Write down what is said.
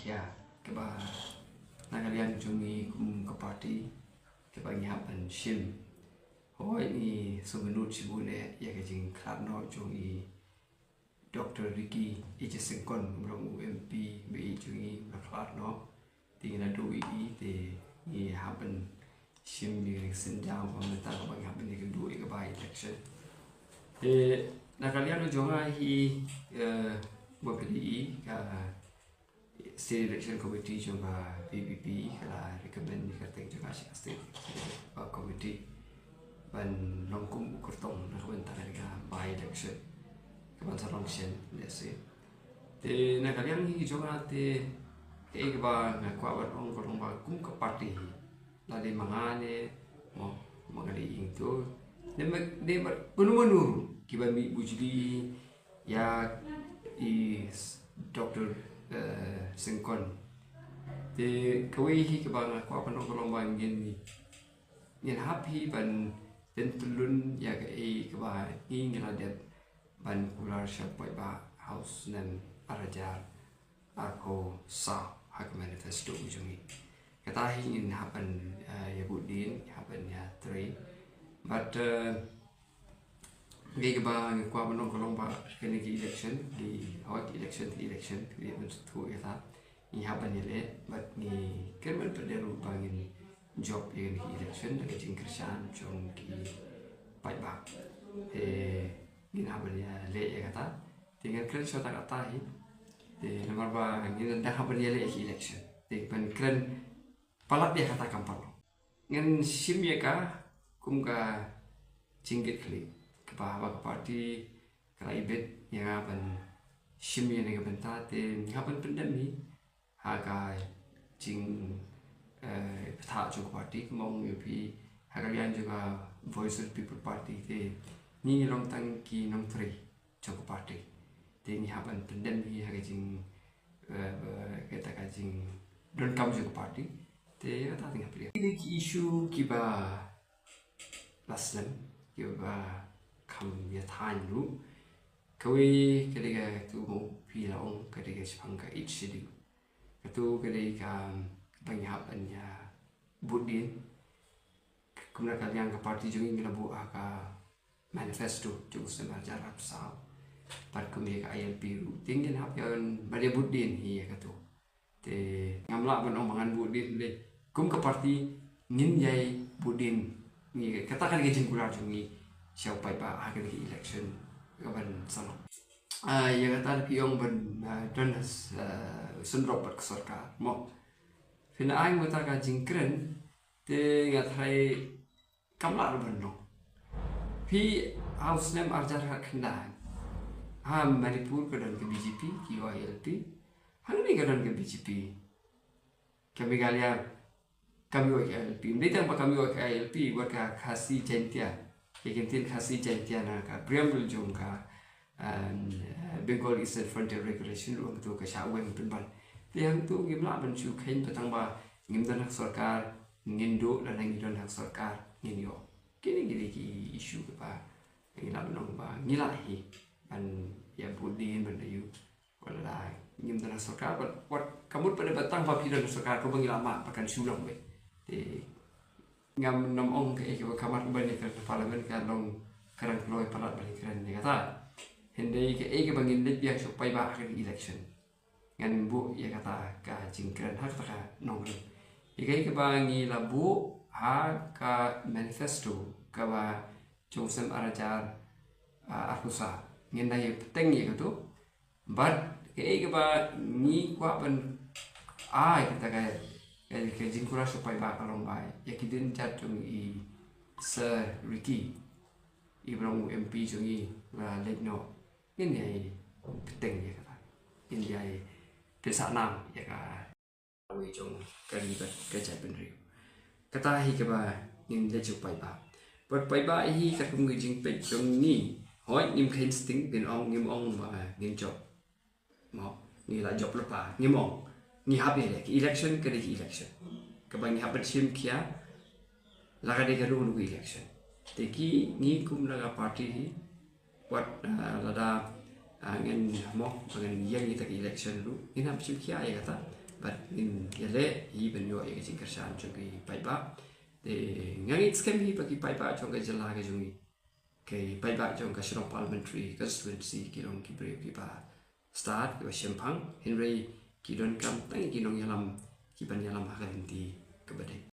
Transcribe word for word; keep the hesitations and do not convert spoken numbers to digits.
Ïa, kaba na ka liang jong ngi kum ka party, kaba ngi hap ban shim. Hooid, ngi sngewbha shibun eh ïa ka jingkhlad noh jong i Doctor Ricky A J Syngkon, u long u M P ba ïeit jong ngi, ba khlad noh. Te ngi la duh ïa i, te ngi hap ban shim ïa ka synjam ba mynta kaba ngi hap ban ïakynduh ïa ka by election. Te na ka liang jong nga hi, eh, ba ka dei i ka State Election Committee jong ka V P P ka la recommend ïa ka kyrteng jong ka sha ka State, uh, Committee ban long kum u kyrtong na ka bynta ka by election kaban sa long shen, let's say. Te na ka liang hi jong nga te, kaei kaba nga kwah ban ong ka long ba kum ka party hi, lada ma nga ne, mo, ma nga dei ing to, ne ma, ne ma, mano mano kiba mih bujli ïa i s-, Doctor, eh, Syngkon. Te kawei hi kaba nga kwah ban ong ka long ba ngin, ngin hap hi ban pyntyllun ïa kaei kaba ngi, ngi la dep ban kular sha paidbah ha u snem ar hajar arphew saw ha ka manifesto jong ngi. Kata hi ngin hap ban, eh, ïa bud dien, hap ban ïa trei. But, eh, kaei kaba nga kwah ban ong ka long ba kane ka election, ki, hooid, election, election, ki ban sngewthuh ïa kata. Ngi hap ban ïaleh, but ngi kyrmen pat de ruh ba ngin jop ïa kane ka election da ka jingkyrshan jong ki paidbah. Te ngin hap ban ïaleh ïa kata. Te ngan kren short kata hi. Te namar ba ngin dang hap ban ïaleh ïa ka election, te ban kren palat ïa kata kam pat long. Ngan shim ïa ka kum ka jingkitkhlieh kaba haba ka party ka la ibit ïa nga ban shim ïa kane ka bynta, te nga hap ban pyndem hi ha ka jing, eh, bthah jong ka party, kumba ong ïa phi, ha ka liang jong ka Voice of the People Party te ngi long tang ki nongtrei jong ka party. Te ngi hap ban pyndem hi ha ka jing, eh, kata ka jingdonkam jong ka party. Te kata te ngi hap ban ïa ki issue kiba la slem, kiba kham ïa thaiñ ruh. Kawei ka dei katu, mo, phi la ong, ka dei ka shaphang ka Eighth Schedule. Katu ka dei kaba ngi hap ban ïa bud dien. Kumba ka liang ka party jong ngi la buh ha ka manifesto jong u snem ar hajar arphew saw. Bad kumba ka I L P ruh, te ngin hap ïa ban ïa bud dien hi ïa katu. Te ngam lah ban ong ba ngan bud dien, te kum ka party ngin ïai bud dien. Ngi, kata ka dei ka jingkular jong ngi sha u paidbah ha kane ka election kaban sa long. Ah, ïa kata da phi ong ban, ah, don ha s-, ah, sngewdrop bad ka sorkar, mo. Phin ai mynta ka jingkren, te nga tharai kam lah ruh ban long. Phi, ha u snem ar hajar khatkhyndai, ha Manipur ka don ka B J P, ki ïoh I L P. Hangne ka don ka B J P. Ka Meghalaya kam ïoh ka I L P. Ym dei tang ba kam ïoh ka I L P, wat ka Khasi Jaintia, ka ktien Khasi Jaintia na ka preamble jong ka, um, Bengal Eastern Frontier Regulation ruh hangto ka shah weng pynban. Te hangto ngim lah ban shu kheiñ ba tang ba ngim don ha ka sorkar ngin duh, lada ngi don ha ka sorkar ngin ïoh. Kine, kine ki issue kiba ngi lah ban ong ba ngi lah hi ban ïa bud dien, ban ïa, wat la ngim don ha ka sorkar, wat, wat ka mut pat ba tang ba phi don ha ka sorkar kumba ngi la mad ba kan shu long beit. Te ngam, ngam ong kaei kaba ka mat ban ïa kren ha Parliament, ka long ka dang kloi palat ban ïa kren ïa kata. Hynrei kaei kaba ngin leit biang sha u paidbah ha ka election, ngan buh ïa kata ka jingkren ha kata ka nongrim. Ïa kaei kaba ngi la buh ha ka manifesto kaba jong u snem ar hajar, ah, arphew saw, ngin da ïa bteng ïa katu. Bad kaei kaba ngi kwah ban ai kata ka, ka, ka jingkular sha u paidbah ka long ba ïa ki dienjat jong i Sir Ricky, i ba long u M P jong ngi, ba leit noh, ngin ïai bteng ïa kata. Ngin ïai pynsah nam ïa ka kawei jong ka ri bad ka jaitbynriew. Kata hi kaba ngin leit sha u paidbah. Bad paidbah hi katkum ka jingpeit jong ngi, hooid, ngim kheiñ sting, ngin ong, ngim ong ba ngin jop. Mo, ngi la jop lypa, ngim ong. Ngi hap ïaleh, ka election ka dei ka election kaba ngi hap ban shim khia, la ka dei kano kano ka election. Te ki, ngi kum na ka party hi, wat, ah, lada, ah, ngin, mo, ba ngin ïeng ïa kata ka election ruh, ngin hap shim khia ïa kata. Bad ngin ïaleh hi ban ïoh ïa ka jingkyrshan jong ki paidbah. Te nga ngeit skhem hi ba ki paidbah jong ka jylla ka jong ngi, ki paidbah jong ka Shillong Parliamentary Constituency ki long ki briew kiba stad, kiba shemphang, hynrei ki donkam tang ki nongïalam kiban ïalam ha ka lynti kaba dei.